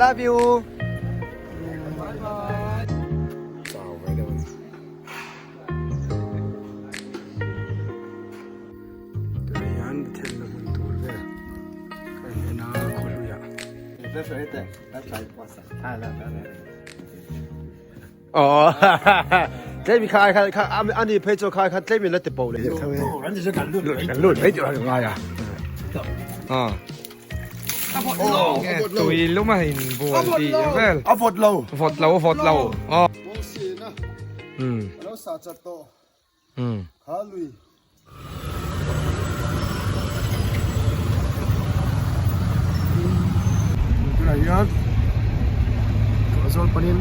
Love you. Bye bye. Chau ve deuh a ni. Tunah hian thenna hmun tur vel ka en en a khawhluiah. Aw tlem kha ai kha kha ani phei chu kha kha tlem in la ti po le tho e kan lut mai tih a ngai a a Tui lum a in bual tih vel a vawt lo vawt lo vawt lo aw lo sa chat tawh kha lui Tunah hian Tawhzawl panin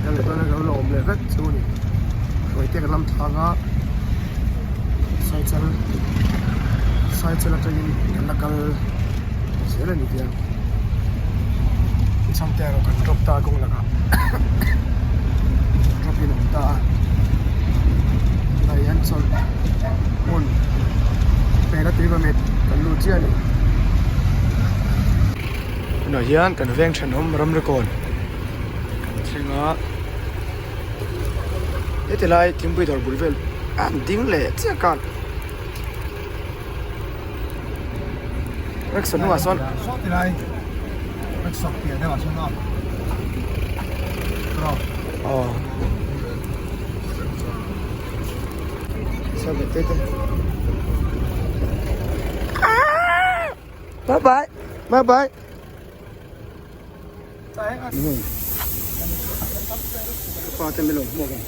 kan leh dawn a kan la awm leh vek chu a ni hruaite kan lam thlang a saichal saichal atangin kan la kal zel a ni tih ang chhangte erawh kan drop ta a kawng lakah drop in a awm ta a. Tunah hian chawlh hmun pela tui va met kan lut chiah a ni. Tunah hian kan veng thenawm ramri kawn kan thleng a heti lai thingpui dawr bul vel an ding leh chiah khan rickshaw hnungah sawn aw. Bye bye. Bye bye. Pa te milo mo kan.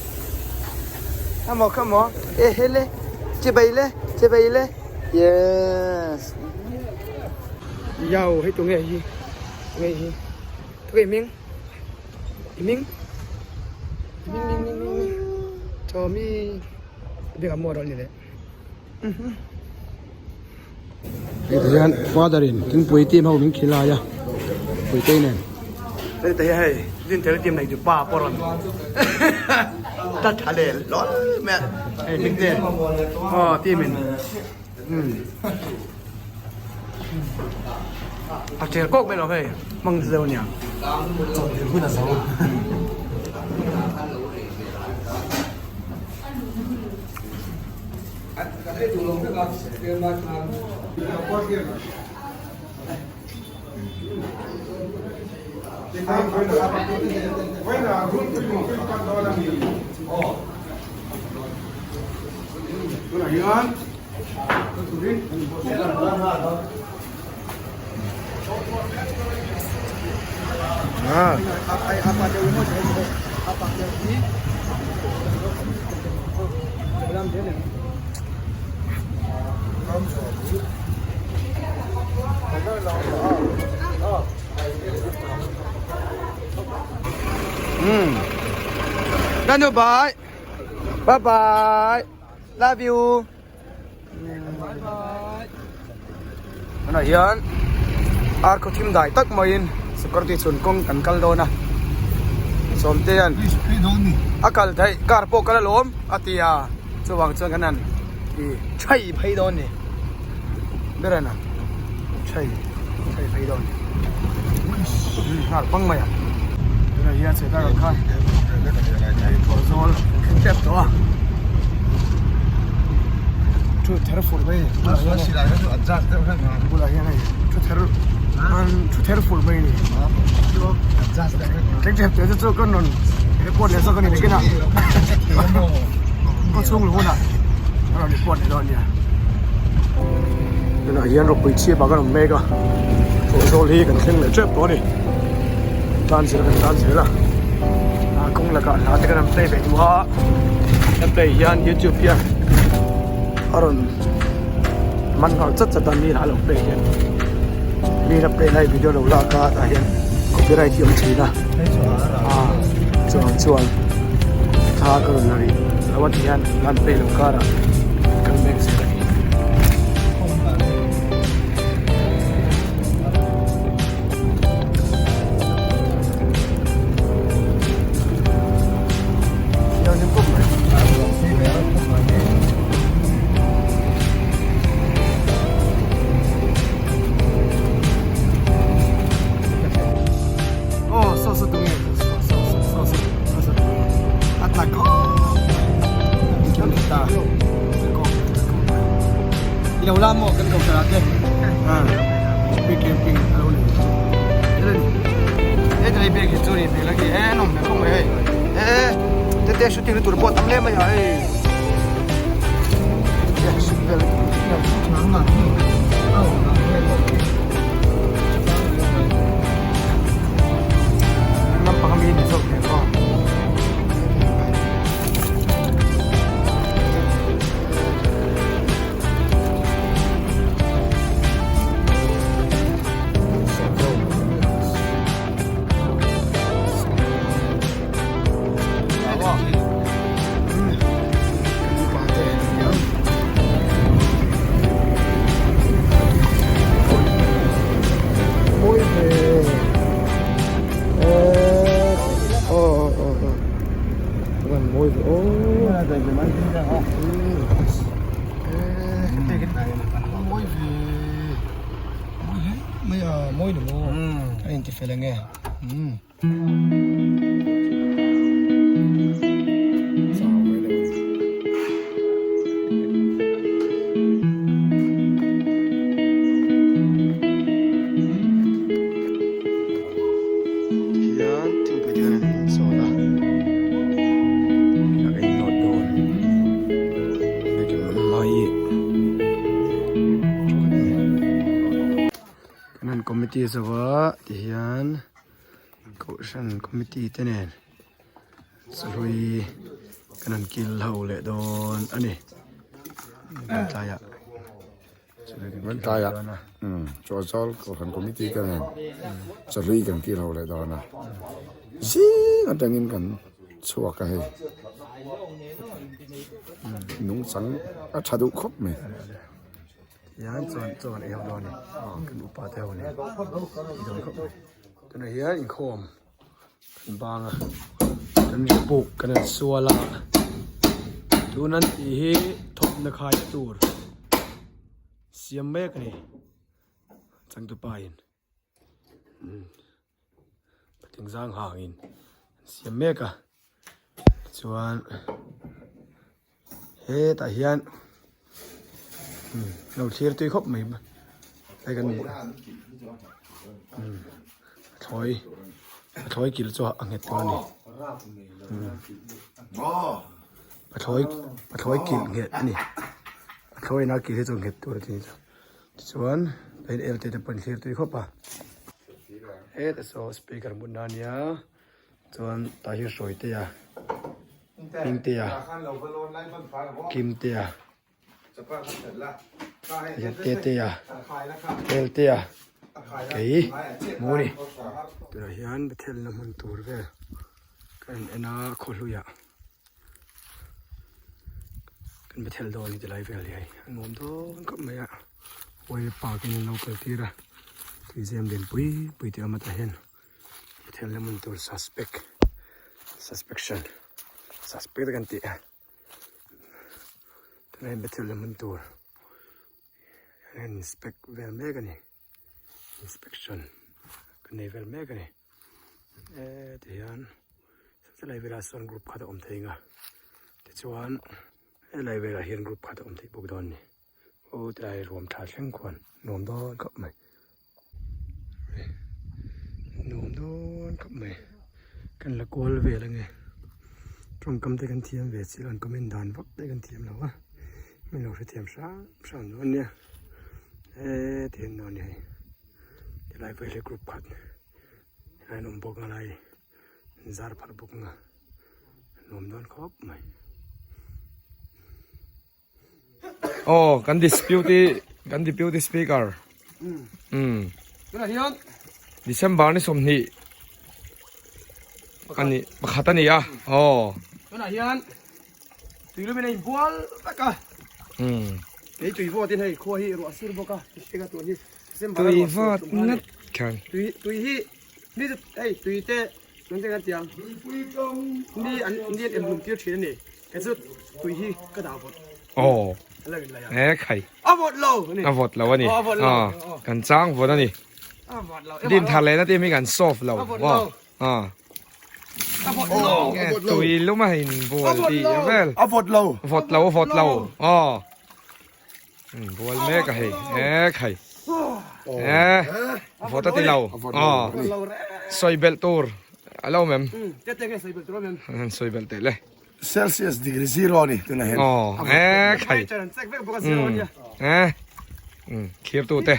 Come on, come on. Eh hele. Chibai le, chibai le. Yes. Yao hei tu nge hi. Nge hi. Tu ke ming. Ming. Ming ming ming ming ming. Tommy. Big amor ni le. Hei ti hian father in thingpui team ho min khilai a puitei nen hei te hi hei dintel team nei tu pa pawh rawn ta tha leh hlawl mai a hei hming te aw team in umm a tel kawk mai lo hei hmang zeu ania hun a zo. Love you bye. Bye bye. Love you. Bye bye. Tunah hian ar khaw thim dai tak maiin security chhun kawng kan kal dawn a sawmte hian a kal theih car pawh kal alawm a ti a chuvang chuan kan han ih chhai phei dawn a ni ber a chhai chhai phei dawn a ni nghal pang mai a tunah hian sawrkar ang khan zawl thleng tep tawh a. Thu ther fur mai a ni bulah hian hei thu ther an thu ther fur mai a ni thleng tep teh te chu ka rawn report leh zawk a ni nakin ah khaw chhung lu hunah a rawn report leh dawn a nia tunah hian rawpui chhip ah kan awm mek a tawhzawl hi kan thleng leh tep tawh a ni tan zel kan tan zel a a kawng lakah hla te kan rawn play ve duh a kan play hian youtube hian a rawn man nghal chat chat a mi a lo play hian mi a play lai video lo lak a tah hian copyright hi a awm thin a ah chuan chuan thla ka rawn la rih lo a ti hian an play lo karah kan mek zel a ni. Nula maw kan kohhran ah te speed camping a lo nei he tlai bag hi chu ni hmel a khi e nawm hmel khawp mai hei e te te shooting na tur pawh a tam hle mai a hei Nampang ami ni zawk hmel aw. Hian thingpui te kan han in sawn a a in nawt dawn kan han committee zo a tihian kohhran committee te nen sahlui kan han kil ho leh dawn a ni tlaiah. Kan tlai ah Chawzawl Kohhran Committee te nen chahlui kan kil ho leh dawn a, zing atangin kan chhuak a hei nungchang a tha duh khawp mai. Hian chuan chuan ei ho dawn a ni kan upa te ho nen ei dawn khawp mai tunah hian inkhawm kan bang a kan ri puk kan han sual a tun an tih hi thawmhna khai tur siam mek a ni changtupa in patling zang hang in an siam mek a tichuan hetah hian lo thlir tui khawp mai hei kan hmuh thlawi a thlawi kil chu a nghet tur a ni a thlawi a thlawi kil nghet a ni a thlawi in a kil hi chu a nghet tur a ni tichuan hei el te te pawh an thlir tui khawp a hetah saw speaker mutna a nia. Chuan tah hi Hruaitea, Hmingtea, Kimtea, Tetea, Eltea, kei mu ni. Tunah hian Bethel-na hmun tur vel ka en en a khawhluiah kan Bethel dawn hi tilai vel hi hei a nuam dawn khawp mai a, Oil park in an lo kal tir a, tuizem lian pui pui te awm a tah hian. Thil na hmun tur suspect suspection suspect kan tih a tunah hian bethel na hmun tur an inspect vel mek a ni inspection kan nei vel mek a ni e tihian helai velah sawn group khat a awm thei ang a tichuan helai velah hian group khat a awm theih bawk dawn a ni. Aw tilai ruam tha thleng khuan nuam dawn khawp mai nuam dawn khawp mai kan la kual vel ange tawngkam te kan thiam ve chiah an comment dan vak te kan thiam lo a min lo hrethiam hram hram dawn nia heti hian dawn ni hei tilai vei leh group khat helai an awm bawk a lai zar pharh bawk anga nuam dawn khawp mai. Aw kan dispute kan deputy speaker um December ni 20 ani pakhat ani a aw tunah hian tuilumin a inbual vek a um kei tui vawt in hei khua hi ruah sur bawk a hriat tun hi December tui vawt ngat khan tui tui hi ni hei tui te Nang te kan tiang ni an ni an em lum tir thin ani kei chu tui hi ka dah vawt aw e khai a vawt lo ani a vawt lo ani a vawt lo kan chang vawt ani a vawt lo din thar leh na te mi kan solve lo a vawt lo a a vawt lo tui lum a in bual ti vel a vawt lo vawt lo vawt lo aw. Bual mek a hei ek hei eh vawt a ti lo aw sawi belh tur a lo awm em sawi belh teh le Celsius degree zero a ni tunah hian aw ek hei eh thlir tu te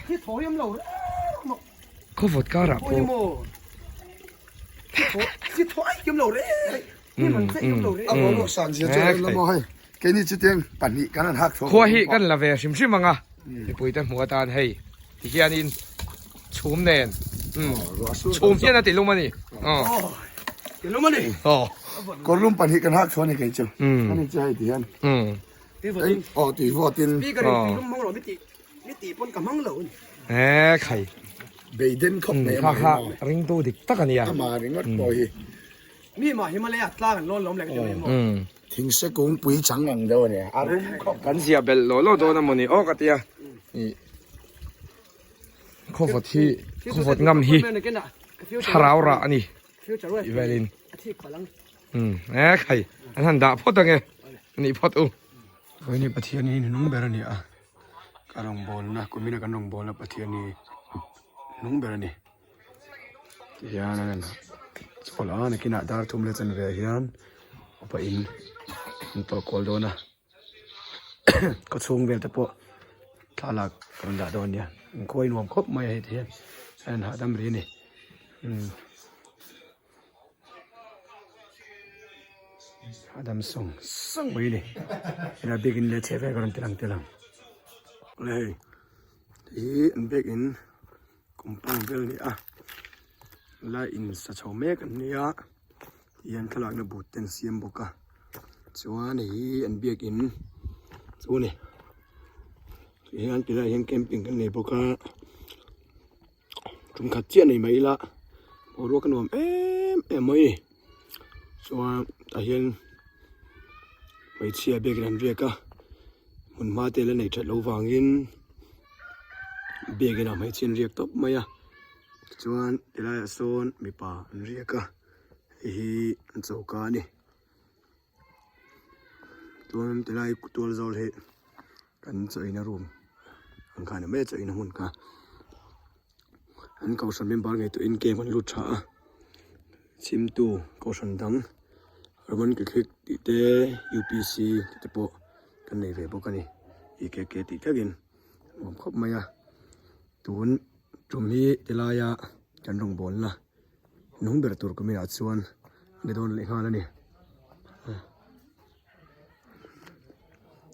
khaw vawt karah pawh Khua hi kan la ve hrim hrim ang a, mipuite hmuh atan hei ti hianin chhum nen chhum hian a ti lum a ni. Kawrlum pahnih kan hak thaw a ni kei chu. Ani chu hei ti hian. Aw tui vawtin. E khai. Beiden khawp mai kha kha ringtu dik tak a nia. Ama ringawt pawh hi. Mi mah Himalaya tlang an lawn lawm leh ka ti mai maw. Thingse kungpui chang ang deuh a nia. A rum khawp. Kan zia belh law law dawn a maw ni aw ka tia. Khawvawt hi khawvawt ngam hi thlarau rah a ni tih velin. E khai an han dah phawt ange nih phawt u. Vawiin hi Pathian hi nung ber a ni a, ka rawngbawlna kumina kan rawngbawlna Pathian hi nung ber a ni. Tihian an han chawl a, nakinah dar thum leh chanve ah hian upa in an tawlh kual dawn a, khaw chhung vel te pawh thlalak ka rawn dah dawn nia, an khuai nuam khawp mai a hei ti hian an han hahdam rih a ni. Hahdam sawng sawng mai a ni, helai biakin leh chheh vel ka rawn ti lang tel ang. Hei hi an biakin. Compound vel a ni a lai in sa chho mek an nia tihian thlalakna but te an siam bawk a chuan hei hi an biakin chu a ni tihian tilaiah hian camping kan nei bawk a tum khat chiah nei mai ila boruak a nuam em em mai a ni chuan tah hian hmeichhia biakin an riak a hmun hma te la neih that loh vangin. Biakin ah hmeichhia an riak tawp mai a tichuan tilaiah sawn mipa an riak a hei hi an choka a ni chuan tilai tual zawl hi kan chawina room ang kha a ni mai a chawina hmun kha an kohhran member ngei tawhin game an lut tha a chhimtu kohhran dang Roman Catholic tih te U_P_C tih te pawh kan nei ve bawk a ni E_K_K tih thlengin. Nuam khawp mai a tun tum hi tilaia kan rawngbawlna nung ber tur kuminah chuan a ni dawn leh nghal a ni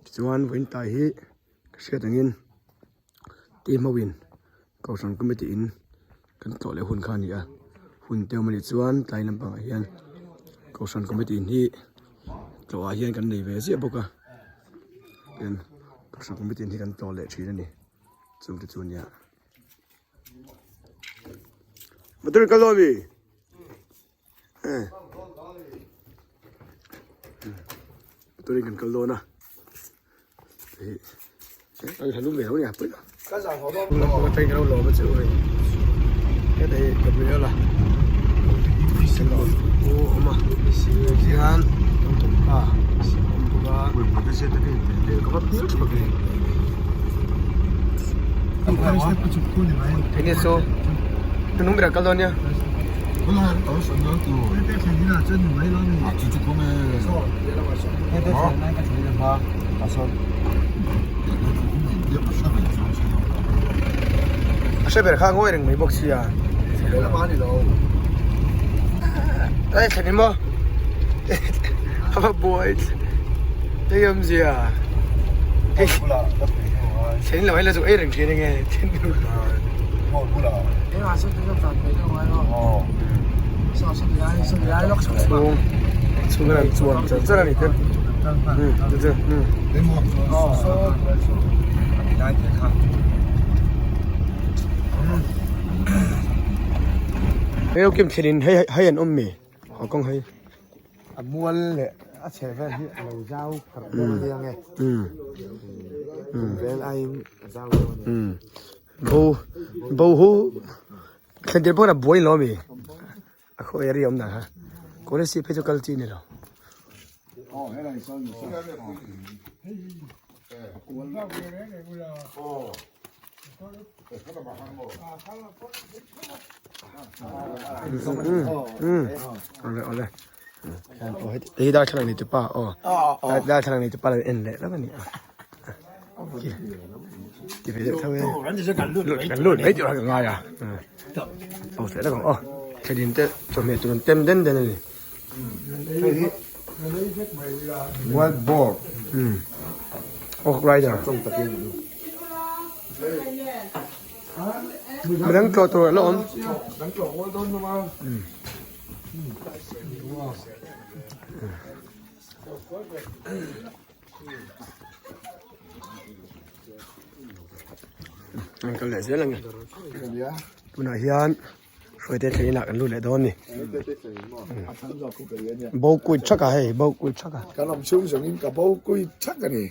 tichuan vawiin tai hi ka hriat angin team ho in kohhran committee in kan tlawh leh hun kha a ni a hun te awm a nih chuan tlai lampangah hian kohhran committee in hi tlawh ah hian kan nei ve ziah bawk a tin kohhran committee in hi kan tlawh leh thin a ni chung te chu a nia motor kal dawn ami eh motor in kan kal dawn a. A hre ber kha ngawi reng mai bawk sia ai thlen emaw a va buai hei awmzia hei thlen lo hei la chu ei reng thin enge chhung chhung an chuan char char a ni te Hei aw kim thlen in hei hei an awm mi haw kawng hei a mual leh a chheh vel hi a lo zau pharh deuh a nia nge vel aiin a zau deuh a ni bo bo hu thlen tir pawh a buai lo ami A khaw area awm dan kha Kolasib phei chu kal chi a ni lo. Awle awle. Hei darthlalang nei tupa aw. Darthlalang nei tupa lo en leh hlauh a ni a. Ti ve deuh tho e. Kan lut mai tur a ka ngai a. Aw leh lawk ang aw. Thladin te chawhmeh tur an tem den den a ni. Wild boar. Hawk rider. Midang tlawh tur a la awm. An kal leh zel ang e. Tunah hian hruaite thleng inah kan lut leh dawn a ni. Bo kui thak a hei bo kui thak a. Kan awm chhung zawngin ka bo kui thak a ni.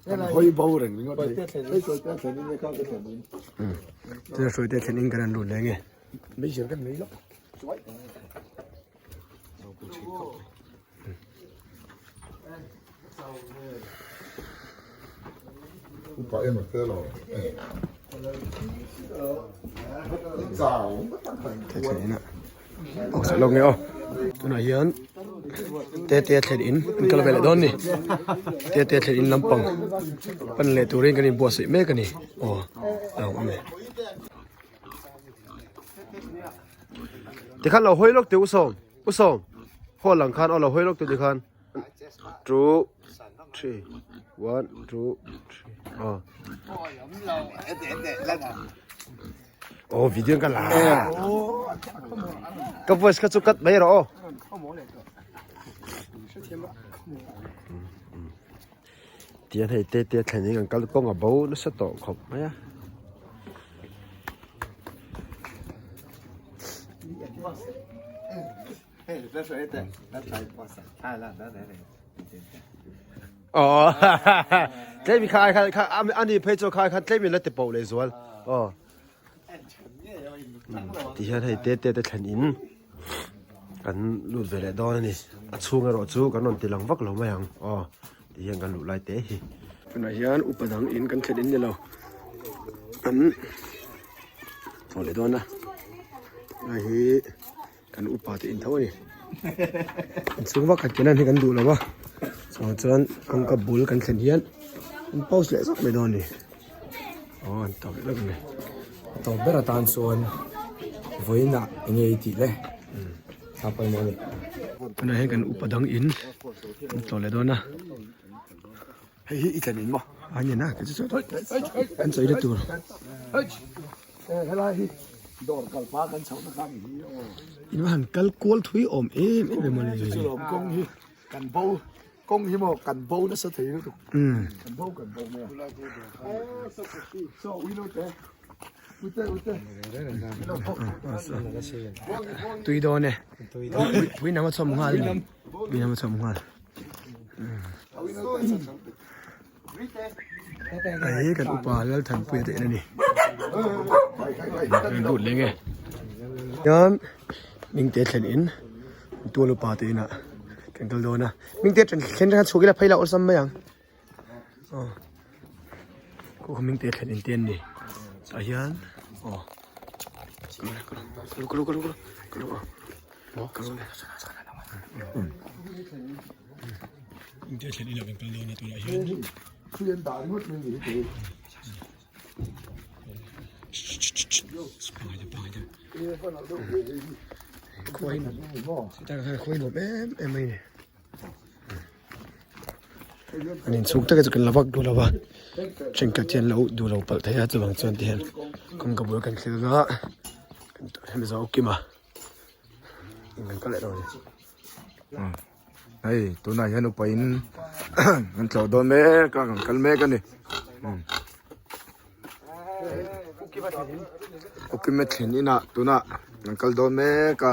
Kan hawi bo reng ringawt mai. Hei hruaite thlen in ka thlen in. Tunah hruaite thlen in kan han lut leh ang e. Meizial kan nei lo. Upa em a te lo. Aw sa lawk nge aw. Tunah hian tete thlen in an kal ve leh dawn ni. Tete thlen in lampang pan leh turin kan inbuatsaih mek a ni. Aw a lo awm e. Tikhan lo hawi lawk teh u sawm u sawm hall ang khan aw lo hawi lawk teh tikhan two three one two three aw aw video ka la ka voice kha chu cut mai rawh aw Tihian hei te te thlen in kan kal kawng a bo nasa tawh khawp mai a. Aw tlem kha ai kha kha ani phei chu kha kha tlem in la ti poh leh zual aw tihian hei te te te thlen in kan lut ve leh dawn a ni a chhung erawh chu kan rawn ti lang vak lo mai ang aw ti hian kan luh lai te hi. Tunah hian upa dang in kan thlen in ni lo kan thaw leh dawn a tunah hi kan upa te in tho a ni an chhung vak khat kenan hi kan duh lo a chuvang chuan kawngka bul kan thlen hian an pause leh zawk mai dawn a ni. Aw an tawp leh lawk a ni. A tawp ber atan chuan vawiinah eng nge i tih le thla pawimawh a ni. Tunah hian kan upa dang in an tlawh leh dawn a. Hei hi i thlen in maw? A ni na kei chu chuan an chawi na tur. Helai hi dawr kal pa kan chhoh na kha ni hi aw. In va han kal kual thui awm em em em a ni. Chu chu lawm kawng hi kan bo. Kawng hi maw kan bo nasa thei lutuk. Kan bo kan bo mai a. So ui lo te. Ute ute. Tui dawn e. Pui nam a chhawm nghal ni. Pui nam a chhawm nghal. Hei kan upa Lalthanpuia te in a ni. Kan lut leng e. Hian Mingte thlen in tual upa te inah kan kal dawn a. Mingte thlen thlen chhuk ila phei la awlsam mai ang. Aw. Khu kha Mingte thlen in te an ni. Tah hian aw. Kalu kalu kalu kalu kalu aw. Kalu. Mingte thlen inah kan kal dawn a tunah hian. Khuan dah ringawt mai ni hi. An inchhung tak hi chu kan la vak duh lo va thenkhat hian lo duh lo palh thei a chuvang chuan ti hian kawngka bul kan thlir a hemi zawng kima in kan kal leh dawn a ni. Hei tunah hian upa in kan tlawh dawn mek a kan kal mek a ni ukima thlen inah tunah kan kal dawn mek a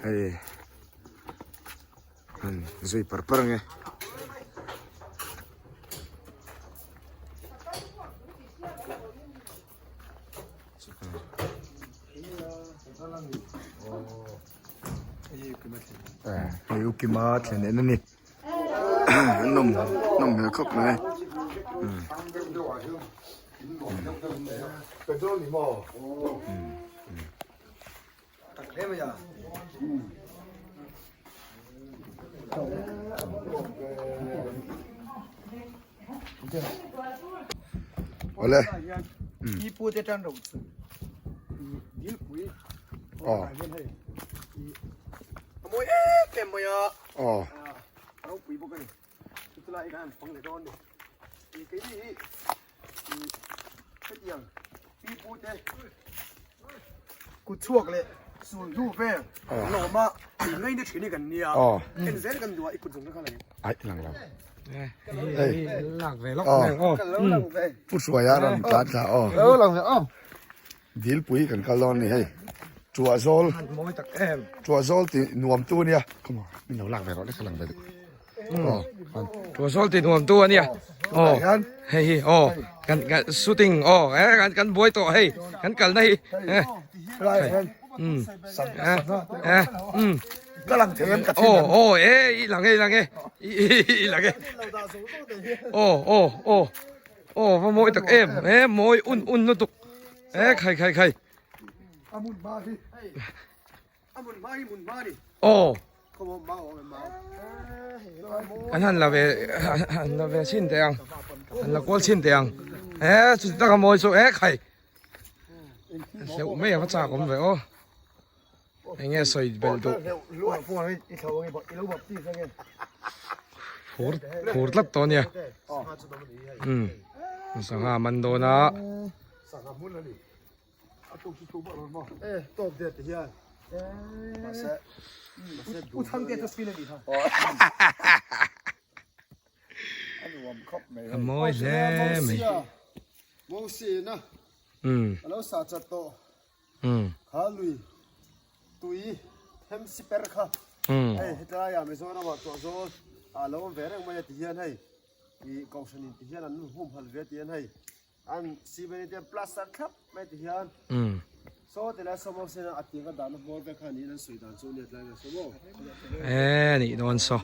hei han zui par par ang e. Hei ukima thlen en a ni. Nawm nawm hmel khawp mai. Awle. Aw. Aw. Kut chhuak leh sul hnu vel lawm a in ngaina thin hi kan nia en zel kan duh a i kut zawng kha lang ai lang lo hei lak ve lawk mai aw pu hruaia rawn tlan thla aw lo lang ve aw dilpui kan kal dawn ni hei chua zawl mawi tak em chua zawl ti nuam tu ania come on min lo lak ve rawh le ka lang ve duh Chua zawl ti nuam tu ania aw hei hi aw kan kan shooting aw eh kan kan buai tawh hei kan kalna hi eh um eh eh um ka lang thei em ka thin aw aw eh i lang e i lang e i lang e aw aw aw aw va mawi tak em eh mawi un un lutuk eh khai khai khai Aw An han la ve han la ve chhin teh ang an la kual chhin teh ang eh chu taka mawi chu eh khai hleuh mai a va chak awm ve aw eng nge sawi belh duh phur phur tlat tawh ania um sangha man dawn a. A mawi hle mai. Um. Um. Um. An cement te plaster thlap mai ti hian saw ti lai sawm awm a tiang a dahna hmawr vel kha niin an sawi dan chu nia tlai nge saw maw. E nih dawn saw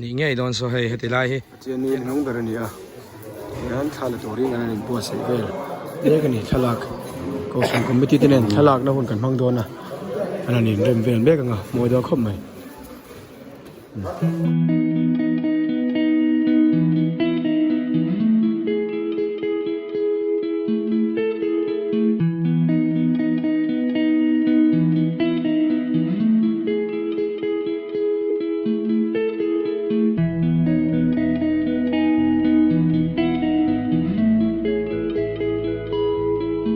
nih ngei dawn saw hei heti lai hi. Pathian hi nung ber a ni a, tihian thla la turin kan han inbuatsaih vel mek a ni. Thlalak Kohhran Committee te nen thlalakna hun kan hmang dawn a, an han inrem vel mek ang a, mawi dawn khawp mai.